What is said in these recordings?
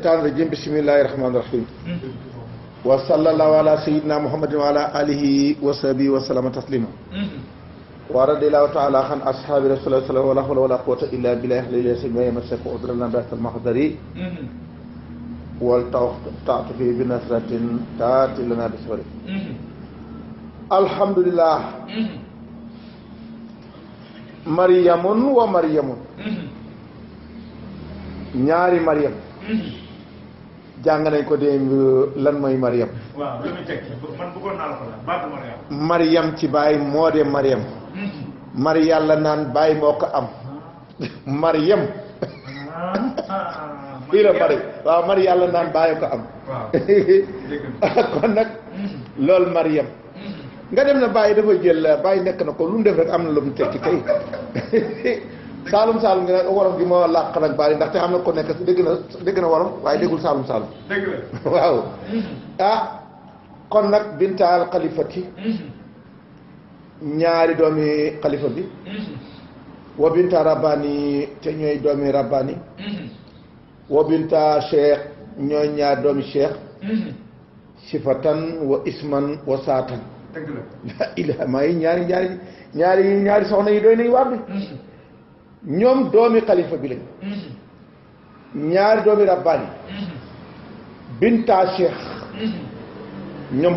الشيطان الرجيم بسم الله الرحمن الرحيم وصلى الله على سيدنا محمد وعلى آله وصحبه وسلم تسليما ورضي الله تعالى عن أصحاب رسول الله صلى الله عليه وسلم ولا قوة إلا بالله العلي العظيم يمسك أذرنا بأس المحضر والتعطف فيه بنصرة تأتي لنا بسور الحمد لله مريم ومريم ñaari Mariam jàng nañ ko démb lan mooy Mariam. waaw lu muy teg man bëggoon naa la ko laaj baatu Mariam. Mariam ci baay moo de Mariam. Mari yàlla naan baay moo ko am. Mariam. fii la Mari waaw Mari yàlla naan baay ko am. waaw kon nag loolu Mariam. nga dem na baay dafa jël baay nekk na ko lu mu def rek am na lu mu tekki kay. Saalum gi nag wolof gi moo làq nag bari ndaxte xam na ko nekk dégg na wolof waaye déggul Saalum. dégg la waaw kon nag bintaal xalifati ñaari doomi xalifa bi wa binta rabbani te ñooy doomi rabbani wa binta cheikh ñooy ñaari doomi cheikh sifatan wa isman wa saatan dëgg la ilaha maa yi ñaari soxna yi doy nañu waar bi ñoom doomi xalifa bi lañ ñaari doomi rabbaani binta cheikh ñoom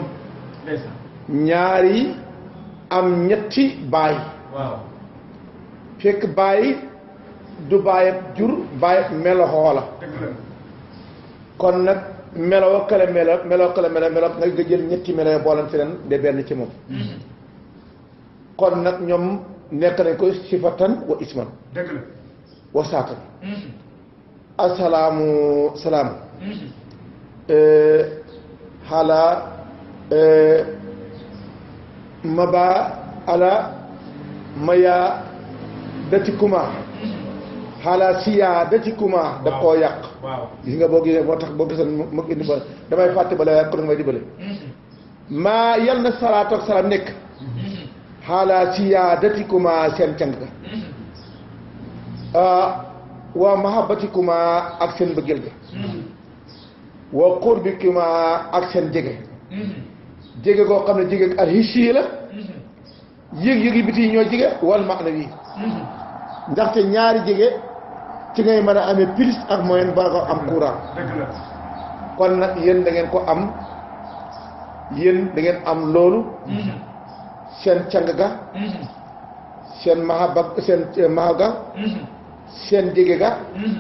ñaari am ñetti baay fekk baay du baayab jur baayab meloxoo la kon nag meloo kale melo nga jël ñetti melo boolante leen de benn ci moom kon nag ñoom nekk nañ ko sifatan wa isman dëgg la wa saatan assalaamu salaam xaala maba ala maya datikuma xaala siya datikuma da koo yàq gis nga boo gisee moo tax boo gisoon ma indi ba damay fàtte ba la ko nag may dimbale maa yal na salaatu ak salaam nekk xaalaa siyaadatikuma seen càng ga wa mahabbatikuma ak seen bëggeel ga wa qurbikuma ak seen jege koo xam ne jege ak hissi la yëg-yëgi biti ñoo jege wal maanawi ndaxte ñaari jege ci ngay mën a amee plus ak moyen ba ko am courant kon nag yéen da ngeen ko am yéen da ngeen am loolu seen càng ga seen maha ga seen jege ga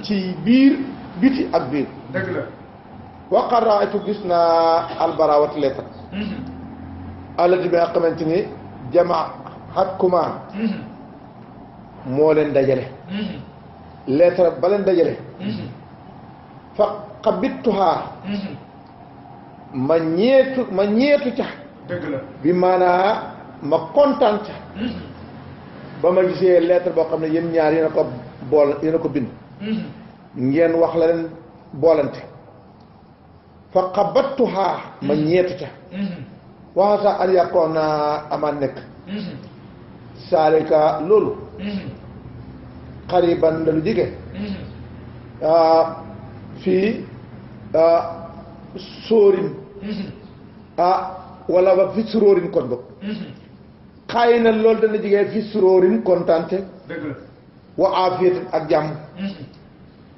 ci biir biti ak biir dëgg la waqaraatu gis naa albarawat lettre alati bi nga xamante ni jamaa xat kuma moo leen dajale lettre ba leen dajale fa xabittuhaa ma ñeetu ca dëgg la bi maanaa ma kontaan ca ba ma gisee lettre boo xam ne yéen ñaar yéen a ko bind ngeen wax la leen boolante fa xabattuhaa ma ñeetu ca waxasa an yàqoon amaan nekk saalika loolu xariban la lu jige fii sóorin wala ba fi suróorin kon boog xaay na loolu dana jigee fi suróorin kontante wa aafiyatin ak jàmm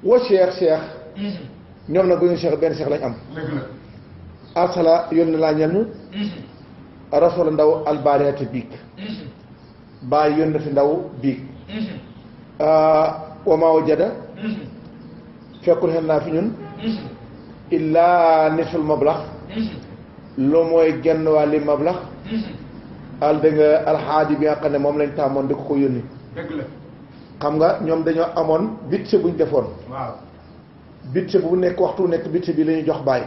wa cheikh ñoom nag bu ñu cheikh benn cheikh lañ am arsala yónni laa ñel ñu rasula ndaw albaariyati biig bàyyi yónni fi ndaw biig wa maa wajada fekkul xen naa fi ñun illaa nisful mablax lu mooy genn wàlli mablax al da nga alxaaji bi nga xam ne moom lañ tàmmoon di ko yónni dëgg la xam nga ñoom dañoo amoon budget buñ defoon waaw budget bu nekk waxtu nekk budget bi la ñuy jox bàyyi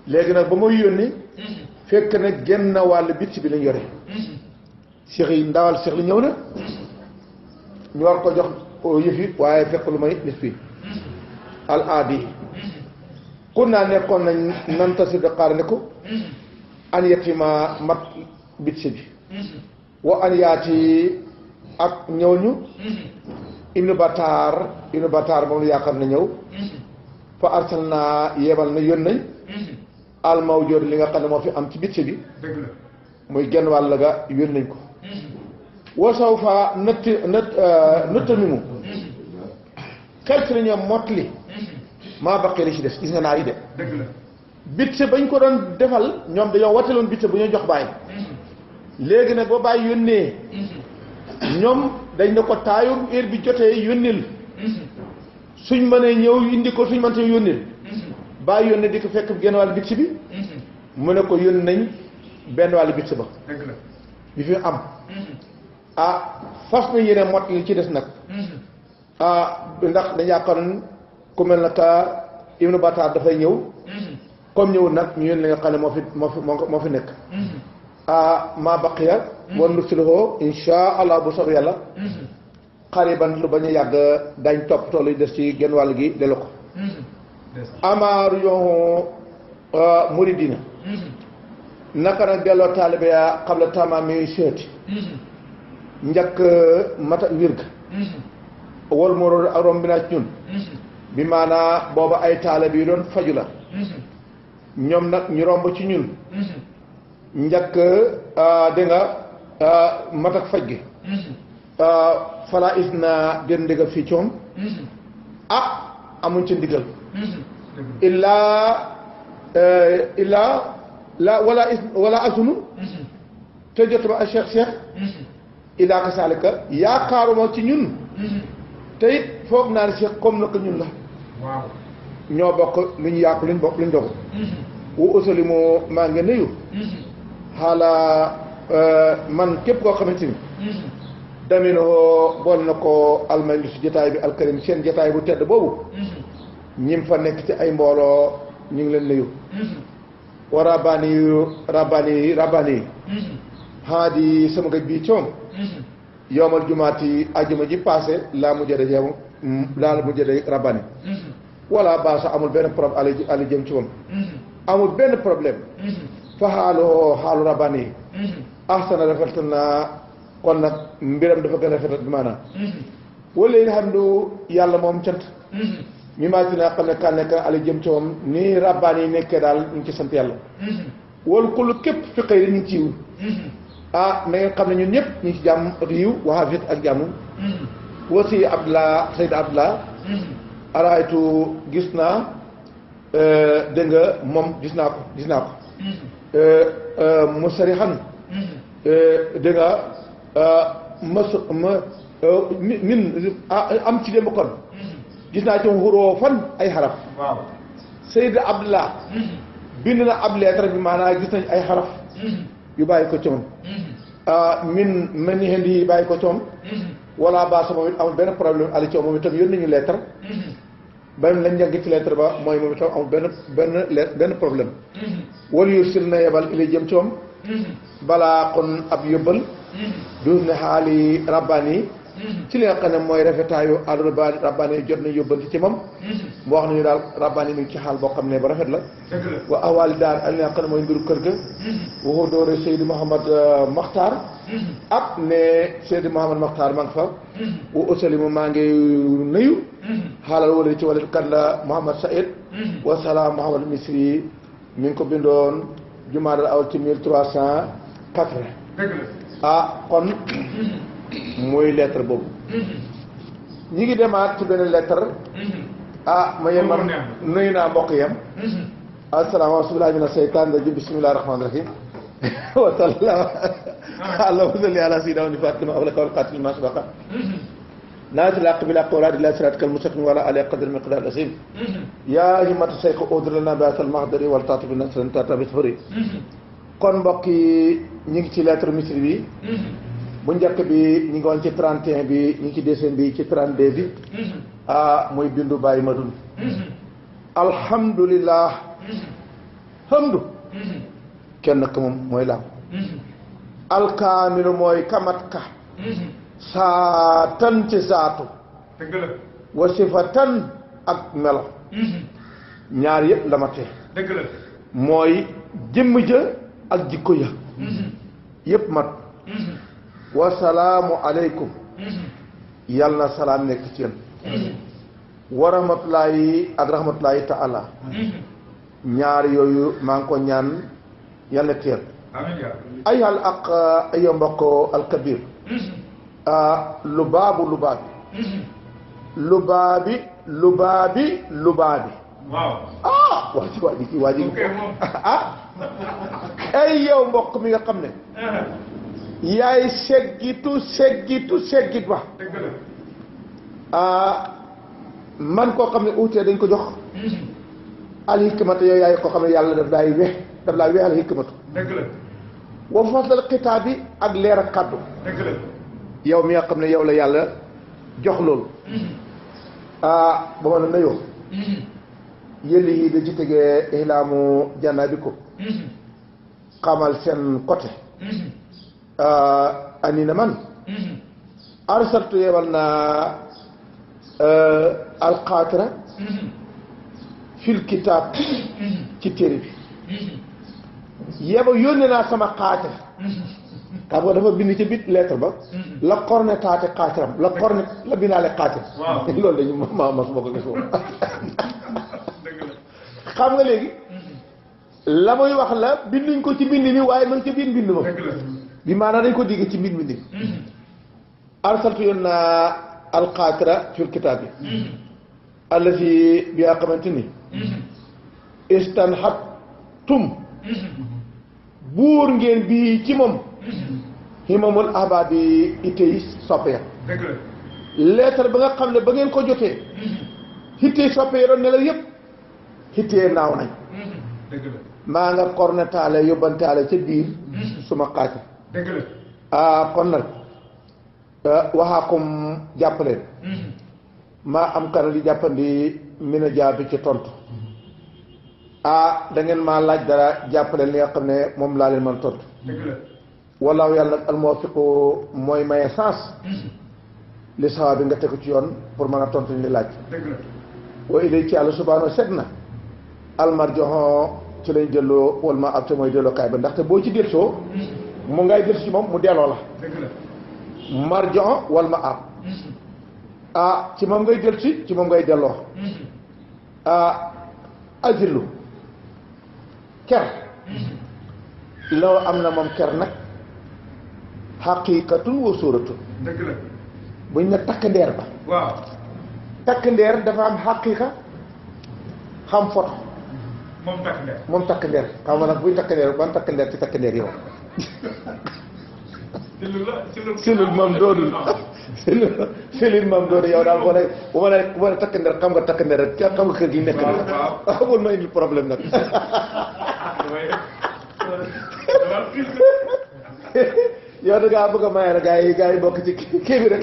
léegi nag ba muy yónni fekk na genn wàll budget bi lañ yore seex yi ndawal seex li ñëw na ñu war ko jox yëf yi waaye fekk lu may nis fi al aadi kun naa nekkoon nañ nanta si de xaar ne ko an yetima mat budget bi wa an yaati ak ñëw ñu ibnu bataar moom la yaakaar na ñëw fa arsalnaa yebal na yónnañ al mawjood li nga xam ne moo fi am ci bitse bi dëgg la muy genn wàll ga yónnañ ko wasaw fa nëtta mi mu xel si nañoo mottali maa baqee li ci des gis nga naar yi de dëgg la bitse bañ ko doon defal ñoom dañoo wataloon bitse bu ñoo jox bàyyi léegi nag ba bàyyi yónnee ñoom dañ ne ko taayu heure bi jotee yónnil suñ mënee ñëw indi ko suñ mënta yónnil bàyyi yónnee di ko fekk genn wàllu bitse bi mu ne ko yónn nañ benn wàllu bitse ba dëgg la bi fi am fas na yéene mott li ci des nag ndax dañ yaakaaroon ku mel na ka Ibnu Battaar dafay ñëw comme ñëwul nag ñu yónni li nga xam ne moo fi nekk maa baqiya wan nursiluhu insha allah bu soobee yàlla xariban lu bañ a yàgg dañ toppatoo luy des ci genn wàll gi delu ko amaaru yoon muridina naka nag delloo taalibe ya xabla tamaami seeti njëkk mata wirg wal moroor ak rom bi naa ci ñun bi maanaa booba ay taalibe yi doon faju la ñoom nag ñu romb ci ñun njëkk dégg nga mat ak faj gi fala is na den ndigal fii coom amuñ ci ndigal illaa la wala asunu te jot ba a cheikh illaa ka saalika yaakaaruma ci ñun te it foog naa ne cheikh comme na ko ñun la waaw ñoo bokk lu ñu yàqu luñ bokk luñ dogu wu usali moo maa ngi nuyu xaala man képp koo xamante ni daminoo bool na ko almaylu si jotaay bi alkarim seen jotaay bu tedd boobu ñim fa nekk ci ay mbooloo ñu ngi leen nuyu wa rabbaani yi haadi sama gaj bii coom yowmal jumaati ajuma ji passé laa mujjë da jeew laa mujjë da rabbaani wala baasa amul benn problème ali jëm ci moom amul benn problème fa xaalu rabbaani yi ahsana rafetal naa kon nag mbiram dafa gën a rafetal bi maanaam wala yi xam du yàlla moom cant mi maa ci naa xam ne kan nekk ali jëm ci moom nii rabbaani yi nekkee daal ñu ngi ci sant yàlla wala kullu képp fi xëy ñu ngi ci yiw na ngeen xam ne ñun ñëpp ñu ngi ci jàmm ak yiw waxaafit ak jàmm wasi abdullah sayd abdullah araaytu gis naa dégg nga moom gis naa ko musarixan dégg nga min am ci démb kon gis naa ci xuroo fan ay xaraf waaw sayd abdullah bind na ab lettre bi maanaam gis nañ ay xaraf yu bàyyi ko coom min mel ni xendi yi bàyyi ko coom wala ba sa moom it amul benn problème ali coom moom itam yónni ñu lettre ba lañ njàng ci lettre ba mooy moom itam amul benn problème wala yu sil na yebal ili jëm coom balaa kon ab yóbbal du ne xaali rabbaani ci li nga xam ne mooy rafetaayu al rabbaani jot nañ yóbbanti ci moom mu wax nañu daal rabbaani mi ngi ci xaal boo xam ne ba rafet la wa awali daal ak li nga xam ne mooy mbiru kër ga waxu doore Seydi Mouhamad Makhtar ak ne Seydi Mouhamad Makhtar maa ngi fa wa usalimu maa ngi nuyu xaalal wala ci wala kan la Mouhamad Saïd wa salaam Mouhamad Misri mi ngi ko bindoon jumaadal awal ci 1380 kon mooy lettre boobu ñi ngi demaat ci benn lettre ma yeman nuyu naa mbokk yam asalaamaaleykum billahi mina seytaan rajim bismillahi rahmaani rahim wa sallallahu allahumma salli ala sayyidina wa fatima awlaka wal qatil ma sabaqa naasiril haqqi bil haqqi wa laa ilaaha siraatikal mustaqiim wa alaa aalihi qadri miqdaaril aziim yaa himmata shaykh udri lanaa bi haazal mahdari wal ta'tuf bi nasrin ta'ti bi safari kon mbokk yi ñu ngi ci lettre misri bi bu njëkk bi ñu ngi woon ci 31 bi ñu ngi ci deuxième bi ci 32 bi muy bindu bàyyi ma dund alhamdulillah hamdu kenn ka moom mooy laam alkaamilu mooy kamat ka saatan ci saatu wa sifatan ak melo ñaar yëpp la ma tee mooy jëmm ja ak jikko ya yëpp mat wasalaamu aleykum yàlla na salaam nekk ci yéen wa rahmatullahi ak rahmatullahi taala ñaar yooyu maa ngi ko ñaan yàlla teel ay hal ak ay mbokk alkabir lubaabi waaw waa ji ay yow mbokk mi nga xam ne yaay seggit ba man koo xam ne uutee dañ ko jox al hikmata yow yaay koo xam ne yàlla daf laa weex al hikmatu wa fasal xitaab bi ak leer ak kàddu yow mi nga xam ne yow la yàlla jox loolu ba ma ne nayoo yëlli yi da ci tegee ilaamu jannabi ko xamal seen côté ani na man arsaltu yebal naa alxaatira fil kitaab ci téere bi yónnee naa sama xaatir xam nga dafa bind ci bit lettre ba la corne taate xaatiram la binaale xaatir loolu dañu ma suma ko gis woon xam nga léegi la muy wax la binduñ ko ci mbind mi waaye ma ngi ca biir mbind ma bi maanaam dañ ko digg ci mbind mi arsaltu yoon naa alxaatira fil kitaab bi allazi bi nga xamante ni istanhabtum buur ngeen bii ci moom himamul ahbaab bi ittey soppe ya lettre ba nga xam ne ba ngeen ko jotee ittey soppe ya doon nelaw yépp ittee naaw nañ maa nga kornetaale yóbbantaale ca biir suma xaatir kon nag waxaakum jàppaleen maa am kana li jàppandi mina jaabi ci tontu da ngeen maa laaj dara jàppaleen li nga xam ne moom laa leen mën tontu wallaahu yàlla nag almuwaffiqu mooy maye sens li sawa bi nga tegu ci yoon pour mën a tontu li laaj wa ilay ci yàlla subhaanahu set na almarjoxon ci lañ delloo wal ma ab te mooy delloo kaay ba ndaxte boo ci delsoo mu ngay dellu ci moom mu delloo la marjoxon wal ma ab ci moom ngay del ci moom ngay delloo azillu ker loo am na moom ker nag xaqiiqatun wa suuratun buñ ne takk ndeer ba takk ndeer dafa am xaqiiqa xam photo moom takk ndeer xam nga nag buñ takk ndeer ban takk ndeer ci takk ndeer yow silul moom doodul silul moom doodul yow daal bu ma ne takk ndeer xam nga takk ndeer rek xam nga kër gi nekk na amul ma indi problème nag yow da ngaa bëgg a maye rek gaa yi bokk ci kii bi rek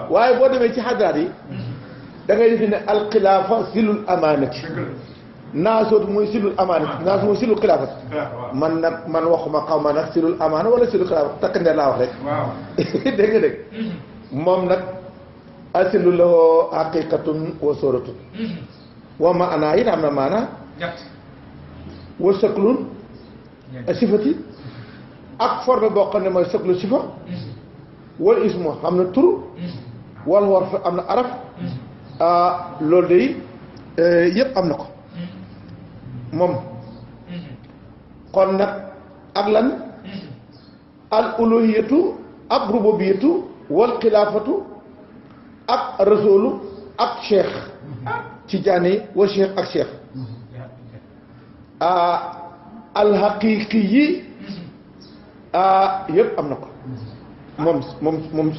waaye boo demee ci xadaraat yi da ngay defi ne alxilaafa silul amaanati naasoot mooy silul amaanati naas mooy silul xilaafat man waxuma xaw ma nag silul amaana wala silul xilaafat takk ndeer laa wax rek dégg nga dégg moom nag asilu lahu haqiqatun wa sooratun wa maanaa it am na maanaa wa sëklun sifati ak forme boo xam ne mooy sëklu sifa wala ismu am na tur wala warf am na araf loolu de yëpp am na ko moom kon nag ak lan al uluhiyatu ak rububiyatu wal xilaafatu ak rasulu ak cheikh ci jaane wa cheikh ak cheikh al haqiqi yi yëpp am na ko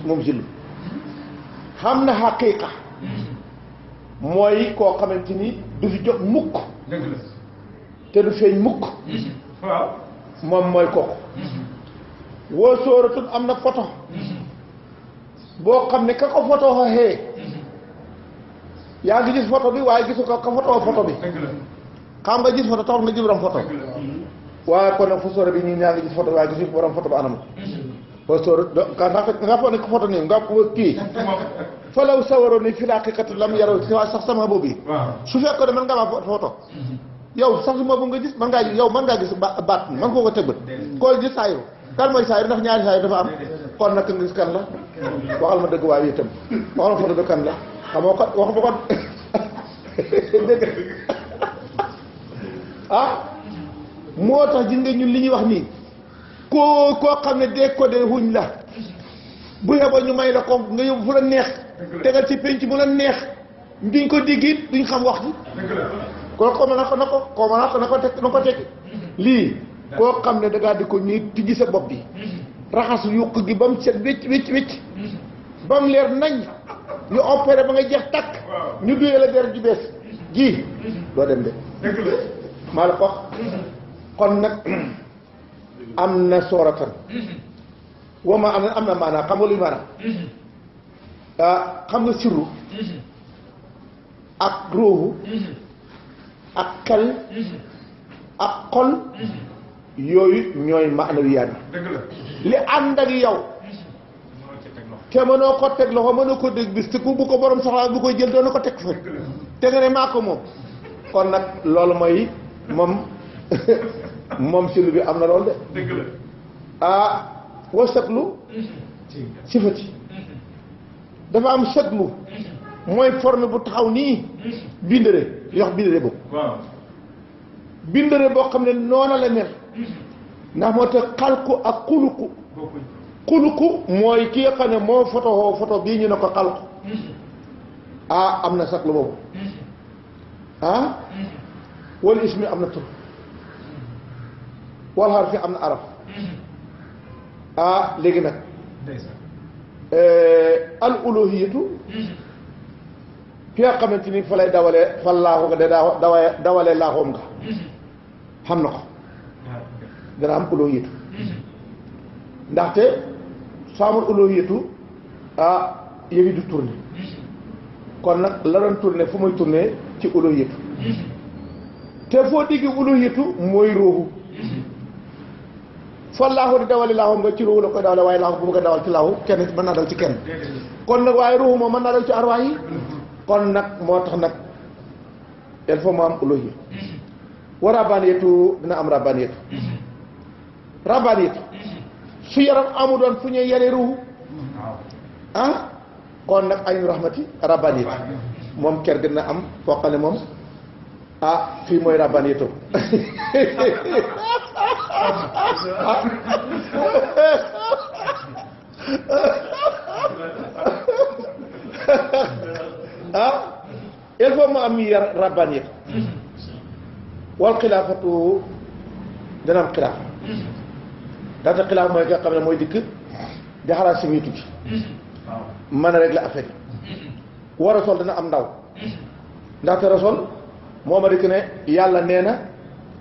moom zillu xam na xaqiqa mooy koo xamante ni du fi jóg mukk te du feeñ mukk moom mooy kooku woo sóoratun am na photo boo xam ne ka ko photo xooxee yaa ngi gis photo bi waaye gisu ko ka photo bi xam nga gis photo tax nga gis borom photo waaye kon nag fa sóora bi ñii ñaa ngi gis photo waaye gisuñu borom photo ba anam fa sóora nga foog ne ko photo nii nga kii falaw sawaroo ni fi haqiqati lam yaraw sax sama boobu yi su fekkoon ne mën nga ma photo yow sax su ma bu nga gis mën ngaa gis baat mën koo ko tëgbat koo gis saayiru kan mooy saayiru ndax ñaari saayiru dafa am kon nag nga gis kan la waxal ma dëgg waaye itam waxal ma photo bi kan la xamoo ko wax ba kon dégg moo tax gis nga ñun li ñuy wax nii koo xam ne décodé wuñ la bu yeboo ñu may la ko nga yóbbu fu la neex tegal ci penc mu la neex duñ ko digg it duñ xam wax ji kon ko mën na ko teg lii koo xam ne dangaa di ko nii tijji sa bopp bi raxas yuq gi ba mu set wécc ba mu leer nañ ñu opéré ba nga jeex takk ñu duyee la der ju bees ji doo dem de maa la ko wax kon nag am na sooratan wama am na maanaam xam nga luy maanaam xam nga sirru ak ruuxu ak xel ak xol yooyu ñooy maanawiyaat yi li ànd ak yow te mënoo ko teg loxo mënoo ko dégg bis te ku bu ko borom soxlaa bu koy jël doona ko teg fa te nga ne maa ko moom kon nag loolu mooy moom sirru bi am na loolu de wa saglu sifati dafa am saglu mooy forme bu taxaw nii bindare yox bindare boobu bindare boo xam ne noona la mel ndax moo tax xalku ak xuluku mooy ki nga xam ne moo photo bii ñu ne ko xalku am na saglu boobu wal ismi am na tur wal harfi am na araf léegi nag al uluhiyatu ki nga xamante ni fa lay dawalee fa laaxu nga de dawalee laaxoom nga xam na ko dana am uluhiyatu ndaxte soo amul uluhiyatu yëgi du tourné kon nag la doon tourné fu muy tourné ci uluhiyatu te foo diggi uluhiyatu mooy ruuxu fa laaxu di dawali laaxoom nga ci ruuxu la koy dawale waaye laaxu bu ma ko dawal ci laaxu kenn mën naa daw ci kenn kon nag waaye ruuxu moom mën naa daw ci arwaax yi kon nag moo tax nag il faut mu am uluhiyya wa rabbaniyatu dina am rabbaniyatu su yaram amu doon fu ñuy yare ruuxu kon nag aynu rahmati rabbaniyatu moom ker gën na am foo xam ne moom fii mooy rabbaniyatu il faut mu am yar rabbaniyatu wal xilaafatu dana am xilaaf daata xilaaf mooy nga xam ne mooy dikk di xalaat si muy tukki mën a régler affaire yi wa rasool dana am ndaw ndaxte rasool moo ma dikk ne yàlla nee na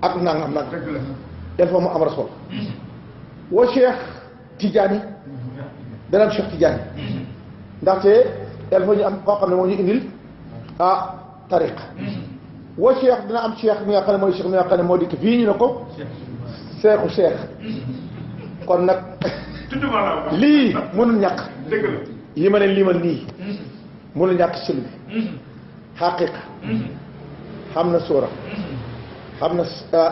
ak nangam nag il faut mu am rasool wa Cheikh Tidiane dana am Cheikh Tidiane ndaxte il faut ñu am koo xam ne moo ñu indil tariqa wa Cheikh dina am Cheikh mi nga xam ne mooy Cheikh mi nga xam ne moo dikk fii ñu ne ko seexu Cheikh kon nag lii mënul ñàkk yi ma leen limal nii mënul ñàkk sil bi xaqiqa xam na suura xam na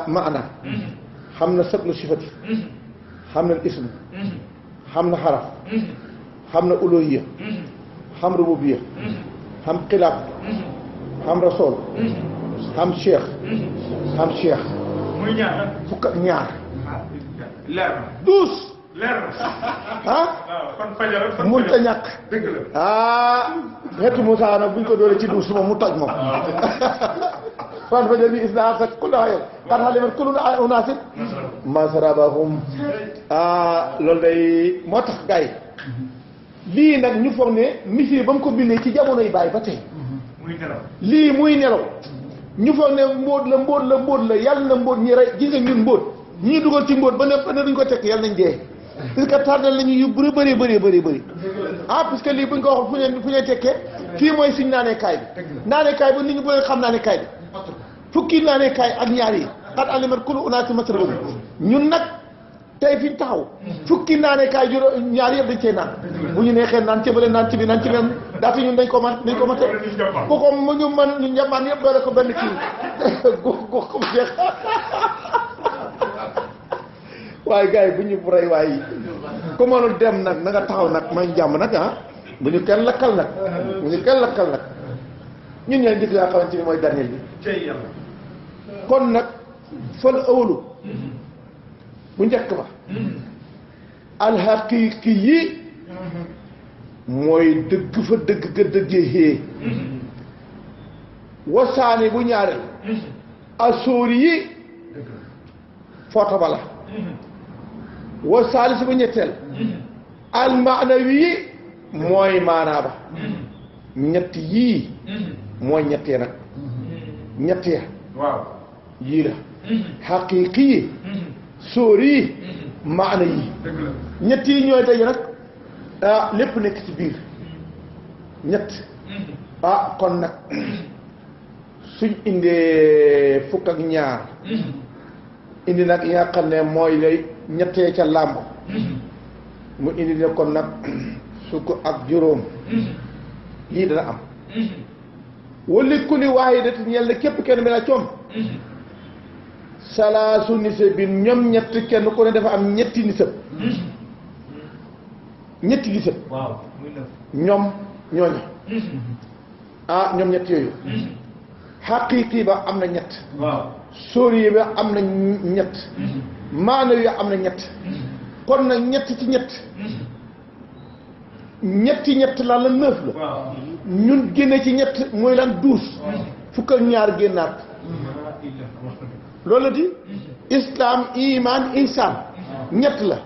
maana xam na saglu sifati xam na ismu xam na xaraf xam na uluhiyya xam rububiyya xam xilaaf xam rasool xam cheikh muy ñaar fukk ak ñaar leer na 12 leer na kon fajar mun ta ñàkk dëgg la xeetu Moussa nag buñ ko dóoree ci 12 moom mu toj moom fan fajar bi isna sa kullu hayy qad halima kullu unaasin masrabahum loolu day moo tax gars yi lii nag ñu foog ne misiri ba mu ko bindee ci jamonoy bàyyi ba tey lii muy nelaw ñu foog ne mbóot la yàlla na mbóot ñi rey gis nga ñun mbóot ñii dugal ci mbóot ba ne duñ ko tekk yàlla nañ dee parce que tardel nañu yu bëri parce que lii buñ ko waxoon fu ñuy tekkee fii mooy suñ naanekaay bi naanekaay bi nit ñu bëri xam naanekaay bi fukki naanekaay ak ñaar yi xat alimat kulu unaasi masrabahum ñun nag tey fi ñu taxaw fukki naanekaay juróom ñaar yëpp dañ cee naan bu ñu neexee naan ci bële naan ci bi naan ci benn daata ñun dañ ko mate bu ko mu ñu mën ñu ñamaan yëpp doole ko benn kii ko jeex waaye gars yi bu ñu rey waaye ku mënul dem nag na nga taxaw nag may jàmm nag bu ñu kenn lakkal nag ñun ñooy njëkk nga xamante ni mooy dernier bi cey yàlla. kon nag fal awalu bu njëkk ba alxaqiqi yi mooy dëgg fa dëgg ga dëggee xée wasaani bu ñaareel asóori yi foto ba la wasaalisi bu ñetteel almaanawi yi mooy maanaa ba ñett yii mooy ñettee nag ñettee waaw yii la xaqiiqi yi sóori yi maana yi dëgg la. ñett yi ñooy daje nag lépp nekk ci biir ñett kon nag suñ indee fukk ak ñaar indi nag yi nga xam ne mooy lay ñettee ca làmb mu indi ne kon nag fukk ak juróom lii dana am wali kulli waahidatin ñeel na képp kenn mi la coom salaasu nisabin ñoom ñett kenn ku ne dafa am ñetti nisab ñetti nisab waaw ñoom ñooñu ñoom ñett yooyu xaqiiqi ba am na ñett waaw sóori ba am na ñett maana yi am na ñett kon nag ñett ci ñett ñett lan la neuf la waaw ñun génne ci ñett mooy lan 12 fukk ak ñaar génnaat loolu la di islam iman ihsan ñett la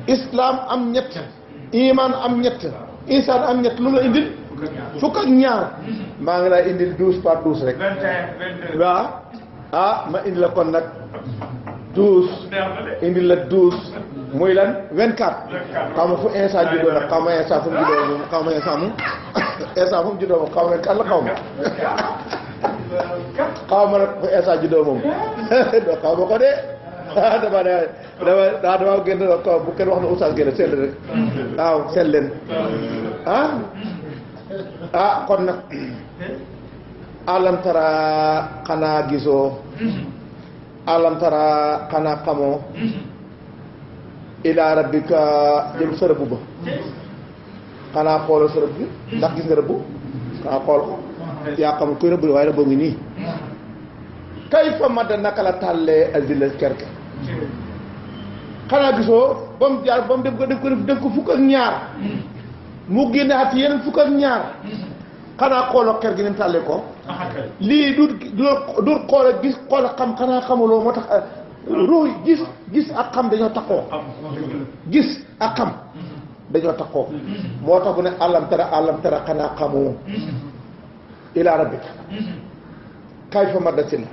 islam am ñett iman am ñett ihsan am ñett lu la indil fukk ak ñaar maa ngi lay indil 12 par 12 rek 21 22 waaw ma indi la kon nag 12 indi la 12 muy lan 24 xaw ma fu instant juddoo nag xaw ma instant fu mu juddoo moom xaw ma instant fu mu juddoo moom xaw ma 24 la xaw ma xaw ma nag fu instant juddoo moom xaw ma ko de dama génn ko bu kenn wax na oustaz génn sell rek waaw sell leen kon nag alam tara xanaa gisoo alam tara xanaa xamoo ila rabbika jëm sa rëbb ba xanaa xooloo sa rëbb bi ndax gis nga rëbb xanaa xool ko yaa xamul koy rëbb waaye rëbboo ngi nii kay fa madda naka la tàllee azilla kerke xanaa gisoo ba mu jaar ba mu def ko fukk ak ñaar mu génne at yeneen fukk ak ñaar xanaa xooloo ker gi ni mu tàllee ko lii du xool ak gis xool ak xam xanaa xamuloo moo tax ruux gis ak xam dañoo takkoo gis ak xam dañoo takkoo moo tax bu ne alam tara xanaa xamoo ila rabbika kayfa madda si la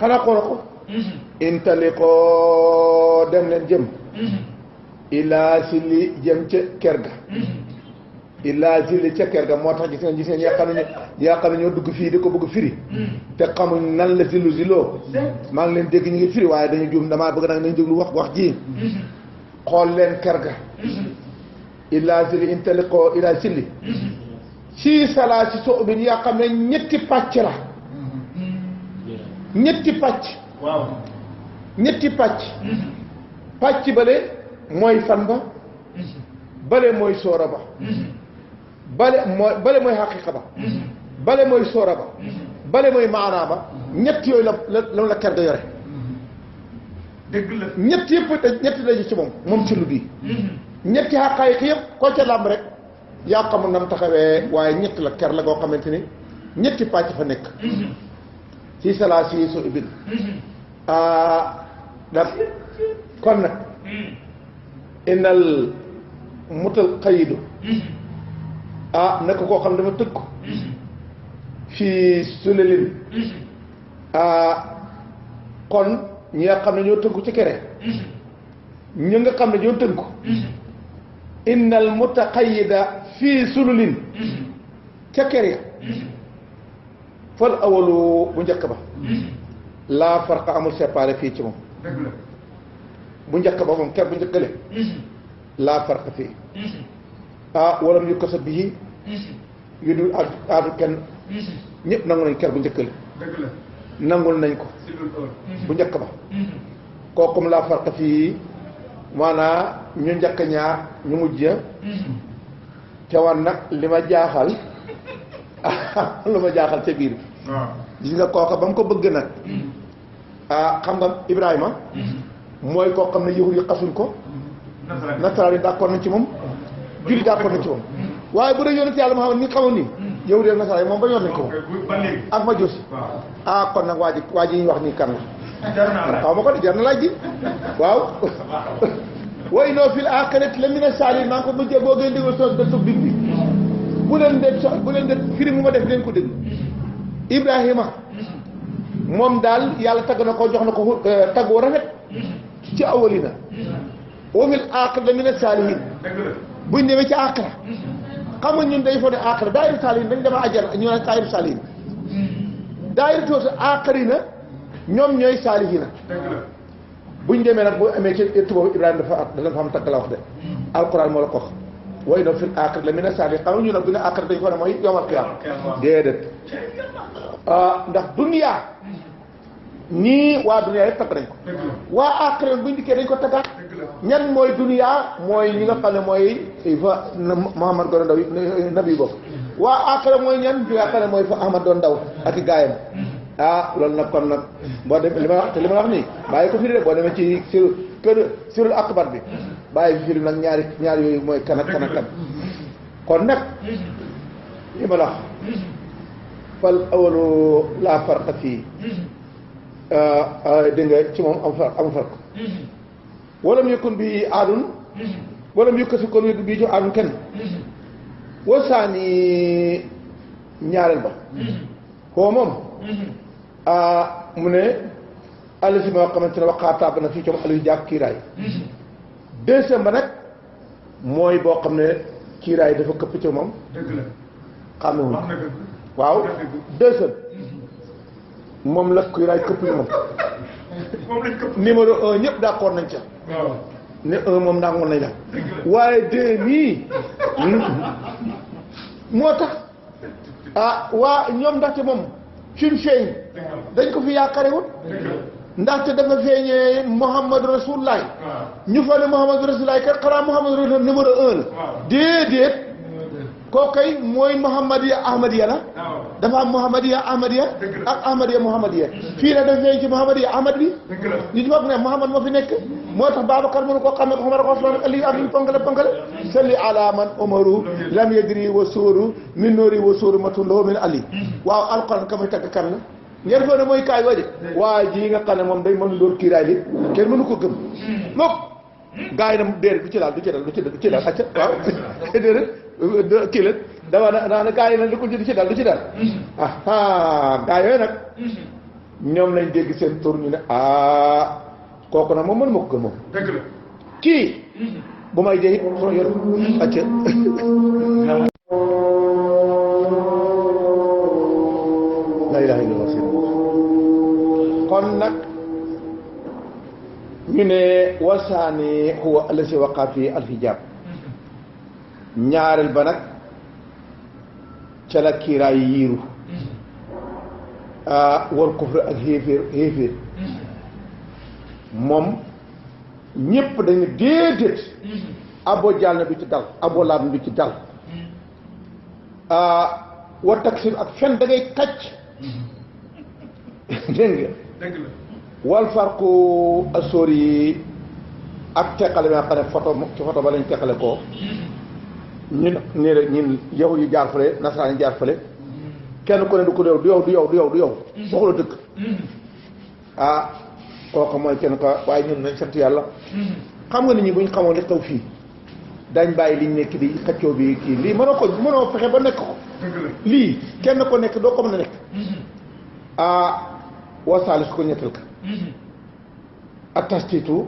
xanaa xooloo ko intaliqoo dem leen jëm ilaa si li jëm ca ker ga illaa zilli ca ker ga moo tax gis ngeen yaa xam ne ñoo dugg fii di ko bëgg firi te xamuñ nan la zilloo maa ngi leen dégg ñu ngi firi waaye dañu juum damaa bëgg nag nañu déglu wax ji xool leen ker ga illaa zilli intaliqoo illaa zilli si salaa si so bin yaa xam ne ñetti pàcc la ñetti pàcc waaw ñetti pàcc bale mooy fan ba bale mooy soora ba bale mooy xaqiqa ba bale mooy soora ba bale mooy maanaa ba ñett yooyu la ker ga yore dëgg la ñett yëpp ñetti daje ci moom ci lu di ñetti xaqaayiq yëpp koo ca làmb rek yaa xamul nam taxawee waaye ñett la ker la goo xamante ni ñetti pàcc fa nekk ci salaa si so ibin daf kon nag innal mutal xayidu naka koo xam dafa tëkk fii sulalin kon ñi nga xam ne ñoo tënku ci kere ñu nga xam ne ñoo tënku innal mutaqayyida fii sululin ca kere ya fal awalu bu njëkk ba laa farqa amul séparé fii ci moom bu njëkk ba moom ker bu njëkkale laa farqa fii walam yu kosa bii yu dul aadu kenn ñëpp nangu nañ ker bu njëkkale nangul nañ ko bu njëkk ba kookum laa farqa fii maanaa ñu njëkk ñaar ñu mujj te war nag li ma jaaxal lu ma jaaxal ca biir gis nga kooka ba mu ko bëgg nag xam nga Ibrahima mooy koo xam ne yahud yi xasuñ ko nasaraan yi d'accord nañ ci moom julli d'accord nañ ci moom waaye bu dee yonent yàlla Muhammad ni xamoon nii yahud yi ak nasaraan yi moom ba ñoon nañ ko ak ma josi kon nag waa ji ñu wax nii kan la xaw ma ko de jar na laaj ji waaw wa innahu fil aaxirati la mina saalihiin maa ngi ko bëggee boo ngeen déglu soos de tub bi bu leen de firi mu ma def leen ko dégg Ibrahima moom daal yàlla tagg na ko jox na ko tagg wu rafet ci awalina wa fil aaxirati la mina saalihiin buñ demee ci aaxira xam nga ñun day fo ne aaxira daayiru saalihiin dañ dema àjjana ñu ne daayiru saalihiin daayiru toosu aaxirina ñoom ñooy saalihiina buñ demee nag bu amee ci ëtt boobu Ibrahima dafa am takk la wax de alquran moo la ko wax wa innahu fil aaxirati la mina saalihiin xam nga ñu nag bu ne aaxira dañ ko ne mooy yawmal qiyaama déedéet ndax duniyaa ñii waa duniyaa yëpp takk nañ ko waa aaxira buñ dikkee dañ ko taggaat ñan mooy duniyaa mooy ñi nga xam ne mooy fa Muhammad doon ndaw nabi boobu waa aaxira mooy ñan ñi nga xam ne mooy fa Ahmad doon ndaw ak i gaayam loolu nag kon nag boo dem li ma wax te li ma wax nii bàyyi ko firi de boo demee ci sirul akbar bi bàyyi fi firi nag ñaari yooyu mooy kan ak kan ak kan kon nag li ma la wax fal awalu laa farqa fii dégg nga ci moom amu farq wala mu yëkkun bi aadun wala mu yëkkasi kon bii jox aadun kenn wasaani ñaareel ba koo moom mu ne àll si moo xamante ne waxaataab na fii coom àll yu jàpp kiiraay deuxième ba nag mooy boo xam ne kiiraay dafa këpp ci moom xam ne waaw deuxième moom la kiiraay këpp ci moom numéro un ñëpp d'accord nañ ca ne un moom nangoon nañ la waaye deux nii moo tax waa ñoom ndaxte moom fi mu feeñ dañ ko fi yaakaarewut ndaxte dafa feeñee Muhammad Rasulullah ñu fa ne Muhammad Rasulullah kat xanaa Muhammad Rasulullah numéro un la déedéet kooku kay mooy Muhammadiya Ahmadiya la dafa am Muhammadiya Ahmadiya ak Ahmadiya Muhammadiya fii nag dafa feeñ ci Muhammadiya Ahmad bi ñu ci bopp ne Muhammad moo fi nekk moo tax Babacar mënu koo xamee ko Omar ko Usmaan Ali ak ñu ponkale salli ala man Umaru lam yadri wa sóoru min noori wa sóoru matun loo min Ali waaw alquran ka may tagg kan la ngeen foo ne mooy kaay waje waa ji nga xam ne moom day mën dóor kiiraay li kenn mënu ko gëm moom gaa yi na déedéet du ci daal acca waaw déedéet kii la dama gaa yi nag li ko du ci daal gaa yooyu nag ñoom lañ dégg seen tur ñu ne kooku nag moom mënu ma ko gëm moom dëgg la kii bu may dee it soo yor acca la ilaha illallah kon nag ñu ne wasaani huwa allasi waqa fi alhijab ñaareel ba nag ca la kiiraay yiiru wal kufr ak xéeféer moom ñépp dañu déedéet abo jaal na du ci dal abo laab na du ci dal wa taksir ak fen da ngay kacc dégg nga wal farqu asóor yi ak teqale bi nga xam ne photo ci photo ba lañ teqale ko ñun nii rek ñun yow yu jaar fële nasaraan yi jaar fële kenn ku ne du ko du yow waxula dëgg kooku mooy kenn ko waaye ñun nañ sant yàlla xam nga nit ñi buñ xamoon li xew fii dañ bàyyi liñ nekk di xaccoo bi kii lii mënoo fexe ba nekk ko lii kenn ko nekk doo ko mën a nekk wasaali su ko ñettal ka atastitu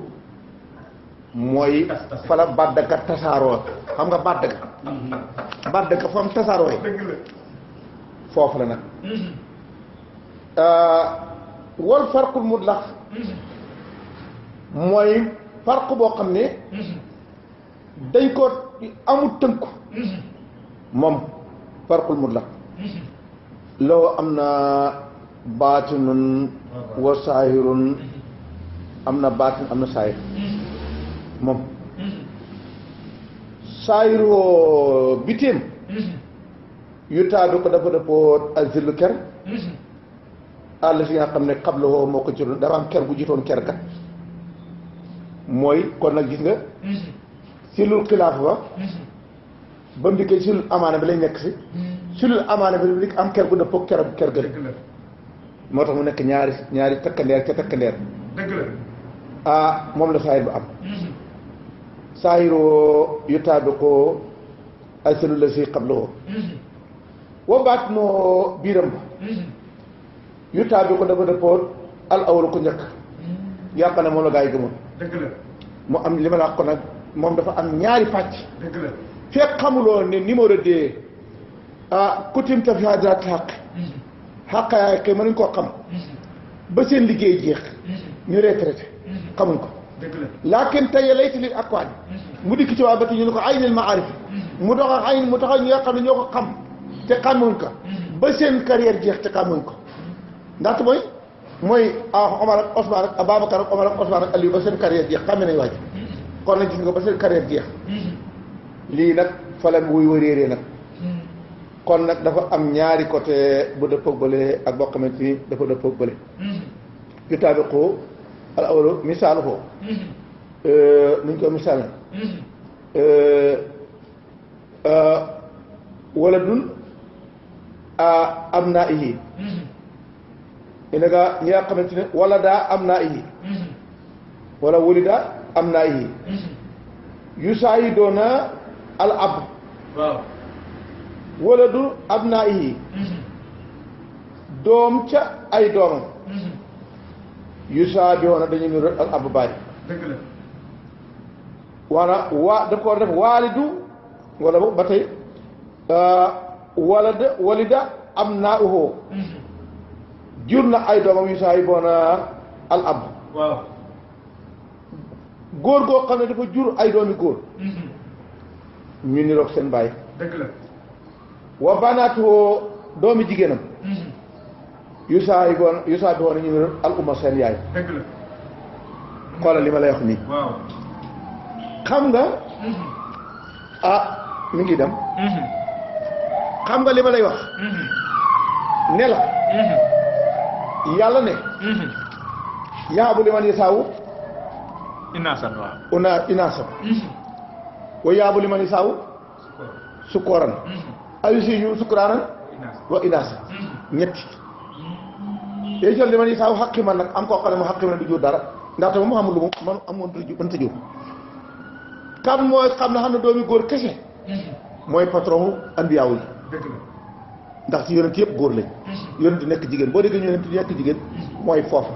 mooy fala baddaka tasaaroo xam nga baddaka fa am tasaaroo foofu la nag wal farqul mutlaq mooy farq boo xam ne dañ ko amul tënku moom farqul mutlaq loo am na baatinun wa saahirun am na baatin am na saahir moom saahiroo bitim yu taadu ko dafa dëppoo ak zillu ker àll si nga xam ne xabloo moo ko jëloon dafa am ker bu jiitoon ker kat mooy kon nag gis nga silul xilaaf ba mu dikkee silul amaana bi lañ nekk si silul amaana bi li am ker gu dëppoo ker gën moo tax mu nekk ñaari takkandeer ca takkandeer moom la saahir bu am saahiroo yu taadu ko ay silul la si xabloo wa baat noo biiram ba yu taabi ko dafa dëppoon al awlu ko njëkk yàq na moom la gaa yi gëmoon mu am li ma la wax ko nag moom dafa am ñaari pàcc fekk xamuloo ne numéro 2 coutume ta fi hadrat xaq yaay kay mënuñ koo xam ba seen liggéey jeex ñu retraité xamuñ ko laakin tey layta lil akwaan mu dikk ci waa bati ñu ne ko aynil maarif mu dox ak ayn mu taxaw ñi nga xam ne ñoo ko xam te xamuñ ko ba seen carrière jeex te xamuñ ko ndaxte mooy Omar ak Ousmane ak Ababacar ak Omar ak Ousmane ak Aliou ba seen carrière jeex xame nañ waaj kon nag gis nga ba seen carrière jeex lii nag fa la wuy wëréeree nag kon nag dafa am ñaari côté bu dëppoog bële ak boo xamante ni dafa dëppoog bële yu taabiqu al awlu misaalu ko nuñ ko misaal wala dun am naa ihi ina nga ñi nga xamante ne wala daa am naa ihi wala wali daa am naa ihi yu saa yi doona al ab wala du am naa ihi doom ca ay doomam yu saa bi woona dañu niru al ab baay waana da ko def waalidu wala ba tey walida am naa uxoo jur na ay doomam yu saa yi boona al ab góor goo xam ne dafa jur ay doomi góor ñu niroog seen baay wa banaatuhoo doomi jigéenam yu saa bi boona ñu niroog al umma seen yaay xoolal li ma lay wax nii xam nga mi ngi dem xam nga li ma lay wax ne la yàlla ne yaabu li man yasaawu inaasam wa yaabu li man yasaawu sukkooran ayu si yu sukkuraanan wa inaasam ñetti yooyu jël li man yasaawu xaqi man nag am koo xam ne mu xaqi man du jur dara ndaxte moom xamul lu mu man amoon mënta jur kan mooy xam ne xam ne doomi góor kese mooy patron anbiyaaw yi ndax ci yonent yëpp góor lañ yonent nekk jigéen boo déggee yonent nekk jigéen mooy foofu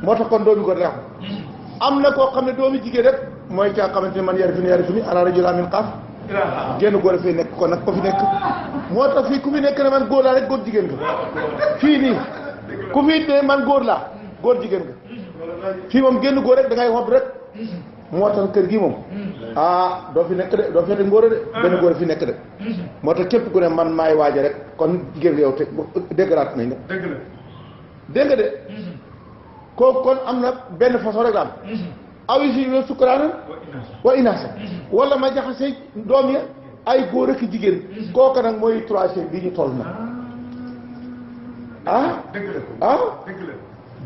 moo tax kon doomi góor rek am na koo xam ne doomi jigéen rek mooy caa xamante ne man yarifu ni ana rajulun min qaaf génn góor a fii nekk kon nag ko fi nekk moo tax fii ku fi nekk ne man góor laa rek góor jigéen nga fii nii ku fi ne man góor laa góor jigéen nga fii moom génn góor rek da ngay xob rek moo tax kër gi moom doo fi nekk de doo fete ngóor de benn góor fi nekk de moo tax képp ku ne man maay waaja rek kon jigéen yow te déggaraat nañ la dégg nga de kooku kon am na benn façon rek la am awi si yo sukkuraanan wa inaasa wala ma jaxase doom ya ay góor ak jigéen kooku nag mooy troisième bi ñu toll na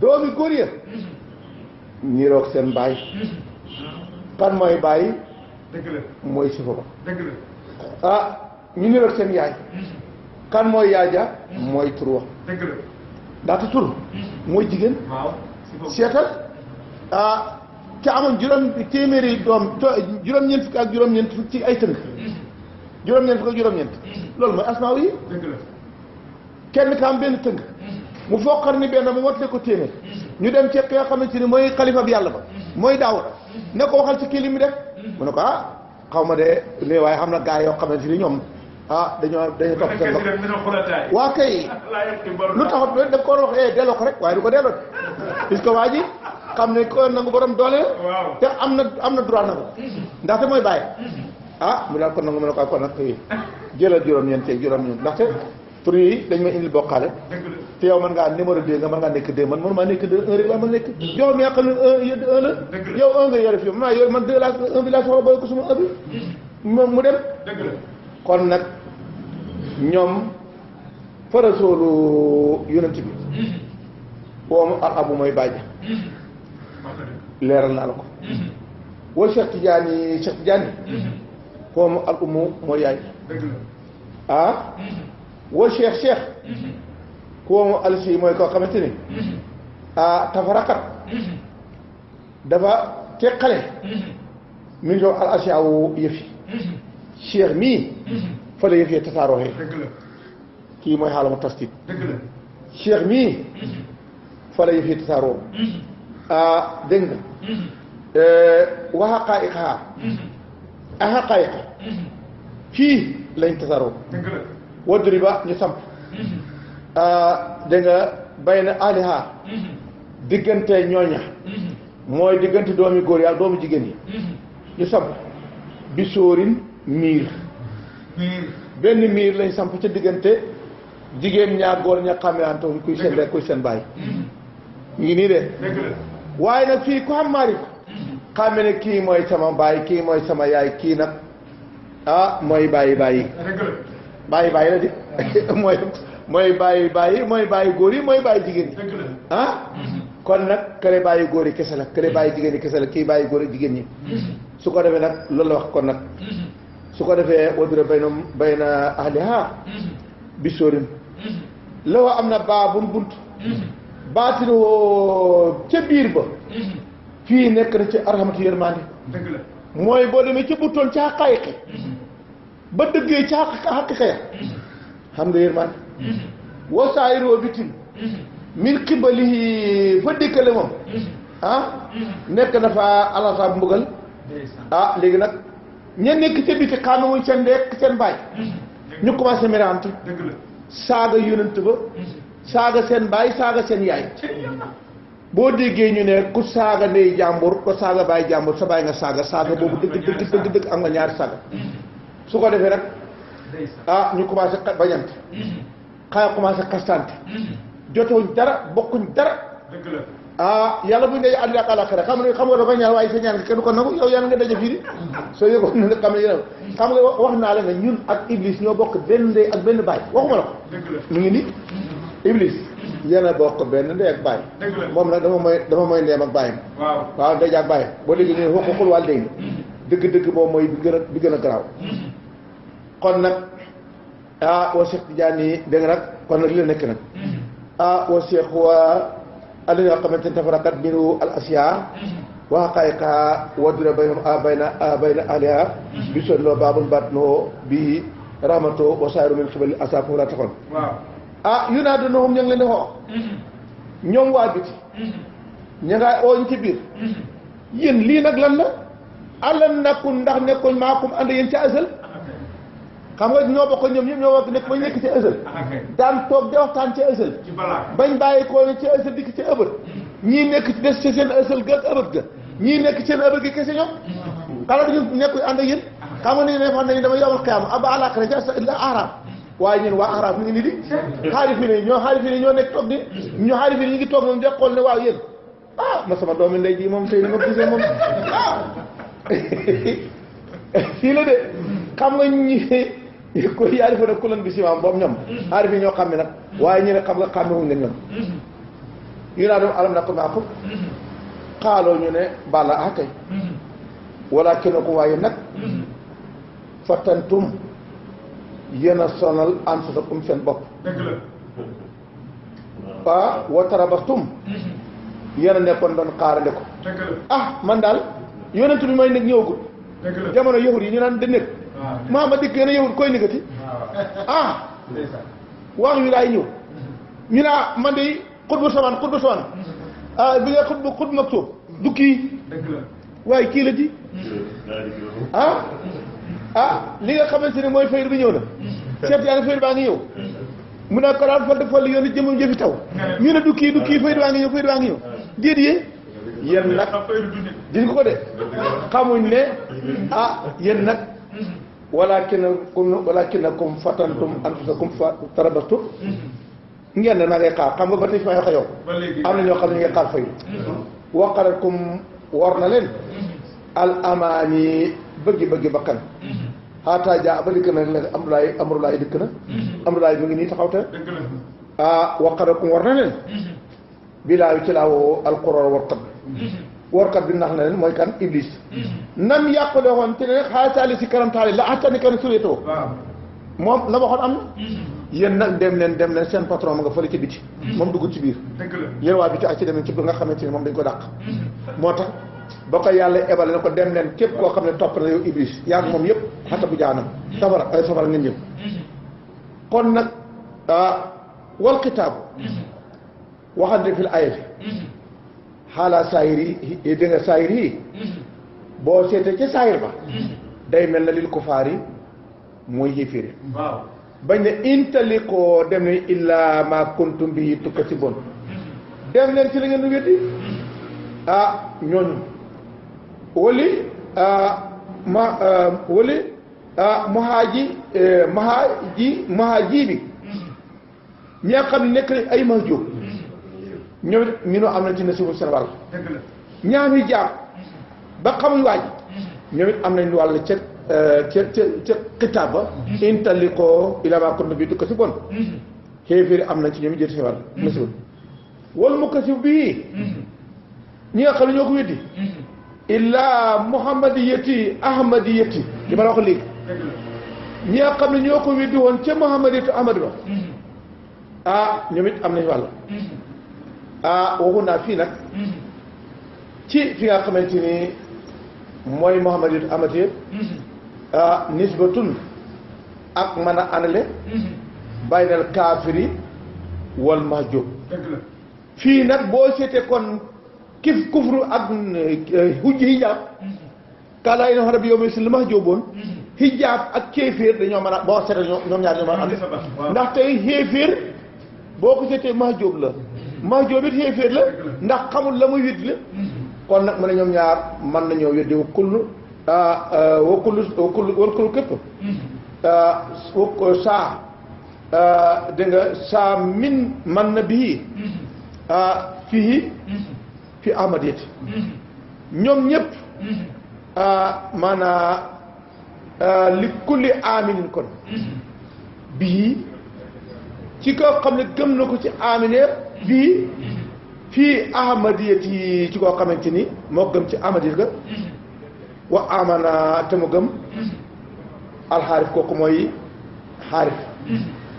doomi góor ya niroog seen baay kan mooy bàyyi mooy sifa ba ñu niroog seen yaay kan mooy yaay ja mooy tur wax ndaxte tur mooy jigéen seetal ca amoon téeméeri doom juróom-ñeent fukk ak juróom-ñeent fukk ci ay tënk juróom-ñeent fukk ak juróom-ñeent loolu mooy asmaaw yi kenn ka am benn tënk mu foqar ni benn mu mottale ko téeméer ñu dem ci nga xamante ni mooy xalifa bi yàlla ba mooy Daawuda ne ko waxal ci kii li mu def mu ne ko xaw ma de léegi waaye xam na gaa yoo xamante ni ñoom dañoo topp seen bopp waa kay lu taxut daf ko wax delloo ko rek waaye du ko delloo puisque waa ji xam ne ko nangu borom doole te am na droit nangu ndaxte mooy bàyyi mu daal kon nangu mu ne ko kon nag jëlal juróom-ñeent ndaxte tur yi dañ ma indil bokkaale te yow mën ngaa numéro 2 nga mën ngaa nekk 2 man mënu maa nekk 2 1 rek laa mën nekk yow mi nga xam ne 1 la yow 1 nga yore fi man 2 laa 1 bi laa soxla boole ko suma 1 bi mu dem kon nag ñoom fa rasoolu yonent bi woomu al abu mooy bàjja leeral naa la ko wa Cheikh Tidiane woomu al umu mooy yaay wa cheikh ku woomu al si mooy koo xamante ni tafarakat dafa teqale min doo al asiawu yëf yi cheikh mii fa la yëf yi tasaarooxee kii mooy xaalamu tastit cheikh mii fa la yëf yi tasaaroo dégg nga wa xaqaa'iqaa a xaqaa'iqa fii lañ tasaaroo wadduri ba ñu samp dégg nga bay na aliha diggante ñooña mooy diggante doomi góor yi ak doomu jigéen yi ñu samp bi sóorin miir benn miir lañ samp ca diggante jigéen ñaa góor ña xàmmeantewuñ kuy seen rek kuy seen bàyyi ñu ngi nii de waaye nag fii ku xam maarif xàmme ne kii mooy sama baay kii mooy sama yaay kii nag mooy bàyyi la di mooy bàyyi góor yi mooy bàyyi jigéen yi kon nag kële bàyyi góor yi kese la kële bàyyi jigéen yi kese la kii bàyyi góor yi jigéen ñi su ko defee nag loolu la wax kon nag su ko defee wadura bay na ahliha bi sóorin la wa am na baabun bunt baatinoo ca biir ba fii nekk na ci arhamatu yërmande mooy boo demee ca buttoon ca xaqaayiqi ba dëggee ca xaqiqa ya xam nga yërmande wa saayiroo bitim min xibalihi fa dikkale moom nekk na fa alasaab mbugal léegi nag ña nekk ca biti xàmmewuñ seen ndek seen baay ñu commencé mirante saaga yonent ba saaga seen baay saaga seen yaay boo déggee ñu ne ku saaga ndey jàmbur ko saaga baay jàmbur sa baay nga saaga boobu dëgg am nga ñaari saaga su ko defee rek ñu commencé bañante xaya commencé xastante jotewuñ dara bokkuñ dara yàlla buñ daje àddina ak àllaaxira xam nga dafa ñaan waaye sa ñaan nga kenn ko nangu yow yàlla nga daje fii di soo yëgoon ne xam ne yéen xam nga wax naa la ne ñun ak Iblis ñoo bokk benn ndey ak benn baay waxuma la ko mu ngi nii Iblis yéen a bokk benn ndey ak baay moom nag dama mooy ndeem ak baayam waaw ndey ak baayam boo léegi ñu xul wàll day dëgg boobu mooy bi gën a garaaw kon nag wa Cheikh Tidiane yi dégg nga nag kon nag li la nekk nag wa Cheikh wa ali nga xamante ne tafarakat biru al asiya wa xaqaayiqa wadura bayna aliha bi sotloo baabun batnoo bi rahmato wa saayiru min xibali asa foofu laa taxoon yu naa donoxum ña ngi leen di xoo ñoom waa biti ña ngaa ooñ ci biir yéen lii nag lan la àlan nakun ndax nekkoon maakum ànd yéen ca asal xam nga ñoo bokk ñoom ñëpp ñoo bokk nekk bañ nekk ci ësël daan toog di waxtaan ci ësël bañ bàyyi ko ci ësël dikk ci ëbët ñii nekk ci des ci seen ësël ga ëbët ga ñii nekk ci seen ëbët gi kese ñoom xanaa dañu nekk ànd ak yéen xam nga ni ne wax nañu dama yomal xiyaama aba àllaaxira ci araab waaye ñun waa araab ñu ngi nii di xaarifi ne ñoo nekk toog ni ñoo xaarifi ne ñu ngi toog moom de xool ne waaw yéen ma sama doomi ndey ji moom tey ni ma gisee moom fii la de xam nga ñi ko yaarifa nag kulan bi simaam boobu ñoom aarif yi ñoo xam ne nag waaye ñu ne xam nga xàmmewuñ leen ñoom yu naa doon alam na ko maakum xaaloo ñu ne bala kay wala kenn ko waaye nag fattantum yéen a sonal anfusakum seen bopp wa tarabastum yéen a nekkoon doon xaarande ko man daal yonent bi may nekk ñëwagul jamono yahud yi ñu naan da nekk Muhammad dikk yéen a yahud koy nekkati wax wi laay ñëw ñu naa man de xutbu samaan bi nga xutbu maktub du kii waaye kii la di li nga xamante ne mooy faydu bi ñëw na seet yaa ngi faydu baa ngi ñëw mu ne ko daal fal yoon jëmam jëfi taw ñu ne du kii faydu baa ngi ñëw déet yéen nag gis ko de xamuñ ne yéen nag walakinakum fatantum anfusakum fa tarabastum ngeen ne naa ngay xaar xam nga ba tey fi may wax yow am na ñoo xam ne ñu ngay xaar faydu waqarakum war na leen al amaani bëggi bakkan xaataa jaa ba dikk na nag amrulaay dikk na amrulaay mu ngi nii taxaw te waqarakum war na leen bilaayu ci laa woo alquran warkat bi nax na leen mooy kan iblis nam yàqule woon te ne xaataali si kanam taali la attani kan surétoo moom la waxoon am na yéen nag dem leen seen patron ma nga fële ci biti moom dugg ci biir yéen waa biti ak ci dem ci nga xamante ni moom dañ ko dàq moo tax ba ko yàlla ebale na ko dem leen képp koo xam ne topp na yow iblis yaa ngi moom yëpp xata bu jaanam safara ngeen ñëw kon nag wal kitaabu waxante fil ayati xaalaa saayir yi dégg nga saayir yi boo seetee ca saayir ba day mel na lil kufaar yi mooy yéeféeri bañ ne intalikoo dem ne illaa ma kuntum bi tukkasibun dem leen ci la ngeen weddi ñooñu wali mahaaji bi ñi nga xam ne nekk nañ ay mahjub ñoom it minoo am na ci nasibu seen wàll ñaami jaam ba xamuñ waaj ñoom it am nañ wàll ca xitaab ba intalikoo ilaa maa kuntum bi tukkasibun xéeféeri am nañ ci ñoom it jël seen wàll nasibu wal mukkasib bii ñi nga xam ne ñoo ko weddi illaa muhammadiyati ahmadiyati li ma la wax léegi ñi nga xam ne ñoo ko weddi woon ca muhammadiyati ahmadi ba ñoom it am nañu wàll waxu naa fii nag ci fi nga xamante ni mooy muhammadiyati ahmadiyati nisbatun ak mën a anale baynal kaafiri wal mahjub fii nag boo seetee kon kufru ak hijaab kaalaa yi rabbi yow si li ma jóoboon hijaab ak kéeféer dañoo mën a boo seetee ñoom ñaar ñoo mën a am ndax tey xéeféer boo ko seetee mahjoob la mahjoob it xéeféer la ndax xamul la muy wét la kon nag mu ne ñoom ñaar mën nañoo weddi wa kullu képp saa dégg nga saa min man na bii fii fi ahmadiyati ñoom ñëpp maanaa li kulli aminin kon bii ci koo xam ne gëm na ko ci amine bii fii ahmadiyati ci koo xamante ni moo gëm ci ahmadiyati ga wa amana te mu gëm alxaarif kooku mooy xaarif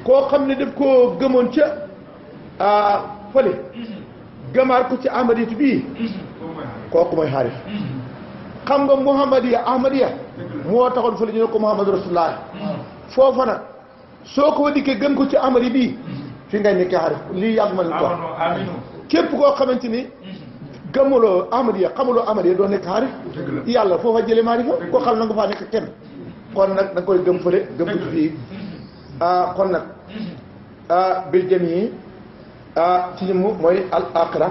koo xam ne daf koo gëmoon ca fële gëmaar ko ci ahmadiyati bii kooku mooy xaarif xam nga muhammadiya ahmadiya moo taxoon fële ñu ne ko muhammadu rasulullah foofa nag soo ko dikkee gëm ko ci ahmadi bii fi ngay nekkee xaarif lii yàgg ma leen ko képp koo xamante ni gëmuloo ahmadiya xamuloo ahmadiya doo nekk xaarif yàlla foofa jëlee maarifa koo xam na nga faa nekk kenn kon nag da nga koy gëm fële gëm ko ci fii kon nag bil jamii ci ñu mooy al aqra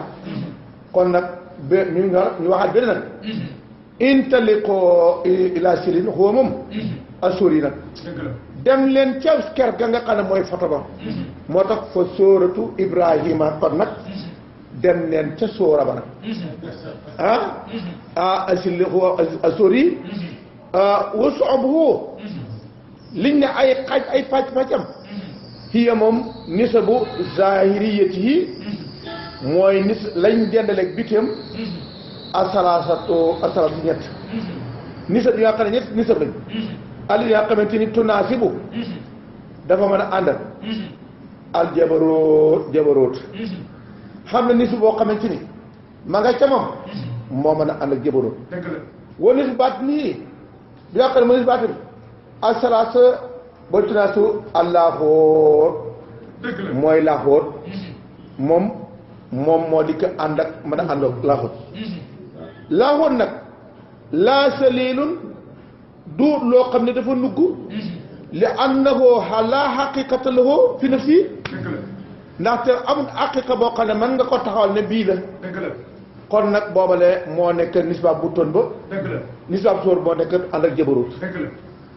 kon nag ba ñu waxaat benn nag intaliqoo ila silin xuwa moom asuri nag dem leen ca ker ga nga xam ne mooy foto ba moo tax fa sóoratu ibrahima kon nag dem leen ca sóora ba nag asili xuwa asuri wa sobuhu liñ ne ay xaaj ay pàcc-pàccam hiya moom nisabu zahiriyati mooy lañ dendaleeg bitam asalaatu ñett nisab yi nga xam ne ñett nisab lañ al yi nga xamante ni tunaasibu dafa mën a àndal al jabaroot xam na nisab boo xamante ni ma nga ca moom moo mën a ànd ak jabaroot wa nisab baat nii bi nga xam ne mooy nisab baat bi asalaasa ba tunaasibu al laaxoot mooy laaxoot moom moo di ko ànd ak mën a ànd ak laaxoot laaxoot nag laa saliilun du loo xam ne dafa nugg li annahu laa xaqiqata lahu fi nafsi ndaxte amul xaqiqa boo xam ne mën nga ko taxawal ne bii la kon nag boobale moo nekk nisbaab bu ton ba nisbaab sóor moo nekk ànd ak jabarut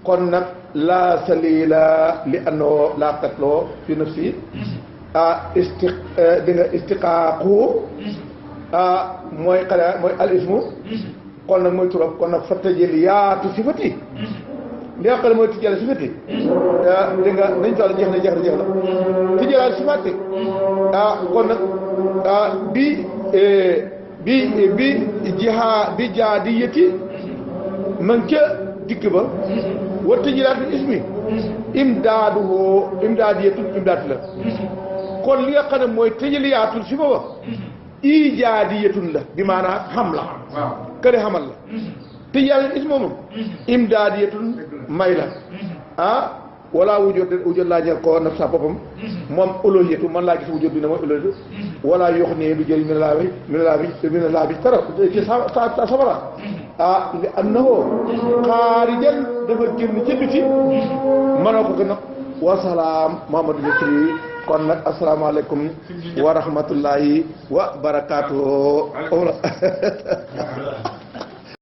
kon nag laa saliila li annahu laa xaqiqata lahu fi nafsi di nga istiqaaqu mooy xale mooy al ismu kon nag mooy turam kon nag fa tajaliyaatu sifati li nga xam ne mooy tijjal sifati dégg nga nañ toll jeex na tijjalaat sifati kon nag bi jaadiyati man ca dikk ba wa tijjalaatu ismi imdaadiyatu la kon li nga xam ne mooy tijjaliyaatul si booba ijaadiyatun la bi maanaam xam la kële xamal la tijjaliyaatul ismi moom imdaadiyatun may la wala wujud laa ñeel ko naf sa boppam moom uluhiyatu man laa gis wujud dina mooy uluhiyatu wala yox nee du jëriñ min laa bi tara ci sabara li annahu xaarijan dafa génn ca biti mënoo ko gën a wasalaam Muhammadu Misri kon nag asalaamaaleykum wa rahmatullahi wa barakaatuhu